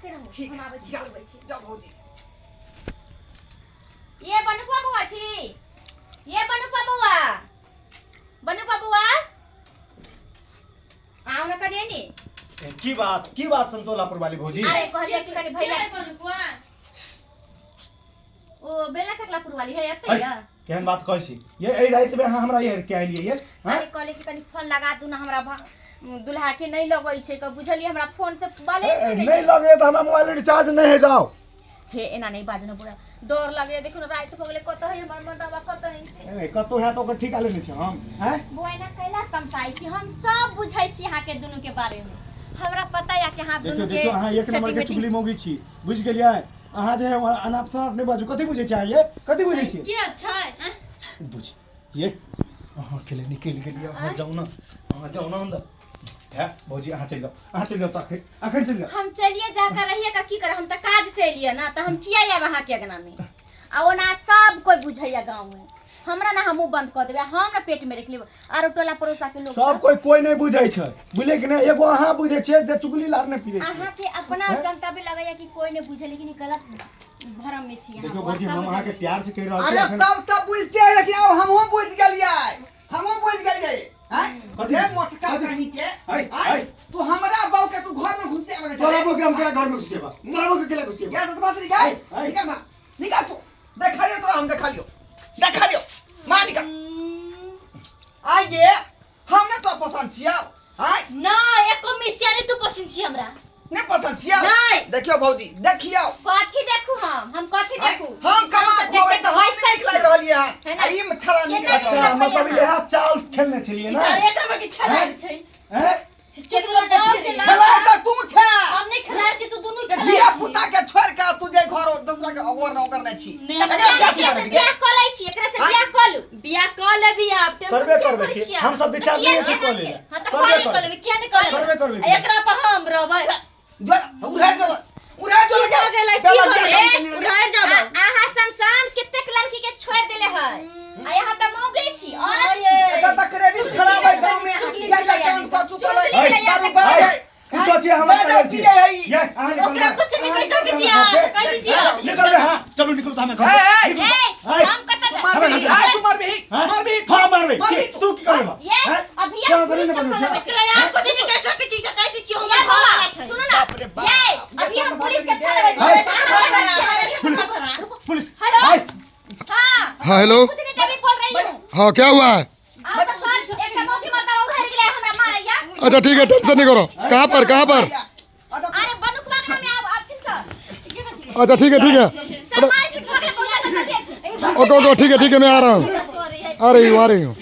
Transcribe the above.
एते रहू, ठीक हम आबै छी, जाउ, बोलबै छी। जाउ भौजी। ये बनुकवा बौआ छी, ये बनुकवा बौआ, बनुकवा बौआ, आउ न कनिए नी। ए, की बात, की बात संतोलापुर वाली भौजी? अरे कहलिए कि कनि भैया के बनुकवा? ओ बेला चकलापुर वाली है एते है। या। केहन बात कहै छी ये? एहि राति में अहाँ हमरा ये के एलियै ये? हैं? अरे कहले कि कनि फोन लगा दू ना हमरा, दुल्हा के नहीं लगै छै क, बुझलियै? हमरा फोन से बैलेंस ए, नहीं नहीं लगे तऽ हमरा मोबाइल रिचार्ज नहीं है, जाओ। हे, एना नहीं बाजना बुढ़ा, डर लगे। देखो ना, रात भऽ गेलै, कतऽ है हमर मर्दबा, कतऽ है से? ए, कतौ है तऽ ओकर ठिका लेने छी हम, हैं? बौआ, एना कैला तमसाइ छी? हम सब बुझै छी अहाँके दुनू के बारे में। हमरा पता या कि अहाँ देखियौ दुनू के देखियौ, अहाँ एक नंबर के सेटिंग चुगली मौगी छी, बुझि गेलियै? अहाँ जे है अनाप शनाप नहि बाजू। कथी बुझै छियै अहाँ ये? कथी बुझै छियै? के छै? आँय? बुझ ये, अहाँ के लिए निकलि गेलियै। अहाँ जाउ ने, अहाँ जाउ ने अन्दर। है भौजी, अहाँ चलि जाउ, अहाँ चलि जाउ तऽ अखन, अखन चलि जाउ। हम चलिए जाकर रहिए का की कर? हम तऽ काज से एलियै ना, तऽ हम किया आयब अहाँके अंगना में? आ ओना सब कोई बुझैया गाँव में हमरा ना, हमहूँ बंद कऽ देबै, हम ना पेट में रख लेबै। आरो टोला पड़ोसा के लोग सब कोई, कोई नहीं बुझै छै, बुझलियै कि नहि? एगो अहाँ बुझै छियै जे चुगली लार नहि पीबै छियै। अहाँके अपना हैं? जनता भी लगैया कि कोई नहीं बुझे, लेकिन ई गलत भरम में छी अहाँ। देखियौ बौआ, भौजी, सब हम अहाँके जनैया। प्यार से कहि रहल छी अरे अखन। सब तऽ बुझते है, लेकिन आब हमहूँ बुझि गेलियै, हमहूँ बुझि गेलियै। हैं? कथी? रे मोटका कथी? कहीं के है, हैं? है। तू हमरा बहू के तू घर में घुसे लगे। तोरा बहू के हम केना घर में घुसेबा? तोरा बहू के केना घुसेबा? गैस तो बात निकाल। है। निकाल माँ, निकाल तू। देखा लियो तोरा हम, देखा लियो, देखा लियो माँ, निकाल। आइ गे, हम ने तो पसंद छियौ? आइ ना, एको मिसिया नहीं तू पसंद छी हमरा। ने पसंद छियौ? नहीं। देखियौ भौजी, देखियौ। कथी देखू हम? हम कथी आइ, देखू? हम कमा हम तऽ खुआबै देखते तऽ हम बैसल नीक लागि छी। रहलियै हँ। है ना? आ ई छड़ा नीक केना लागि अच्छा रहल। मतलब इएह चाल खेलने छलियै ई ने? तऽ एक नंबर के खेलाड़ छै। हैं? चुगला गाँव के खेलाड़। खेलाइ तऽ तू छे। हम नहीं खेलाड़ छी, तू दुनू जे खेलाड़ धिया छी। पुता के छोड़ के तू जे घर दोसरा के अगोर न ओगर नहि छी। नहि, एकरा हमरा से अथी एकरा से करबी गे? बियाह कऽ लै छी, एकरा से हाँ? बियाह कऽ लू। बियाह कऽ लेबी आब, टेंशन करबे किया करबे करै की? छी हम अहाँ? सब विचार किया नहीं छै कऽ लेले। हाँ तऽ करबे कऽ कऽ करबे। लेबी, किया नहि कऽ लेबै? करबे करबै। आ एकरा पर हम रहबै। जो उड़े जो, उड़े जो। की भऽ गेलै? की बेला भऽ बियाह गेलै? कऽ के उधार जाबो। अहाँ संसान कतेक लड़की के छोड़ देले है, आ यहाँ तऽ मौगी छी, औरत छी। एतऽ तऽ क्रेडिट खराब है गाँव में। चुगली क्या क्या चुगली काम कऽ चुकल है, है, दारू पी है, है। कुछो छियै, हमरा दारू करै छी। पियै है ई। ये, अहाँ निकलबै। ओकरा कुछ नहीं कहि सकै छी अहाँ, कहि दै छियै। निकलबै, हाँ, चलू निकलू तऽ हमे घर ए, से। ए, निकलू। ए, है, हम कतऽ तू जायब? मारबिही, आय तू मारबिही, हैं? मारबिही। हाँ मारबै। मारबिही। की- तू की करबै? ये हैं? अभी क्या हम करै पुलिस ने के बजै फोन छै? लगबै छी। एकरा यहाँ कुछ नहीं कहि सकै छी, से कहि दै छियै, ये हमर घर बौआ, वाला छै। सुनू ना। बाप रे बाप। ये अभी हम पुलिस के फोन लगबै छी। है। रुको। पुलिस। हेलो। है। हाँ। हाँ, हेलो। बुधनी देवी बोल रही हूँ। हाँ, क्या हुआ है? आओ तो सर, एक मौकी मर्दा उधर गेलै हमरा मारैया। अच्छा ठीक है, टेंशन नहीं करो। कहाँ पर, कहाँ पर? अरे बनुक बागना में आओ आबथिन सर। अच्छा ठीक है, ठीक है। सर, मार पीट हो गेलै बहुत ज्यादा। ओके ओके, ठीक है, ठीक है, मैं आ रहा हूँ, आ रही हूँ, आ रही हूँ।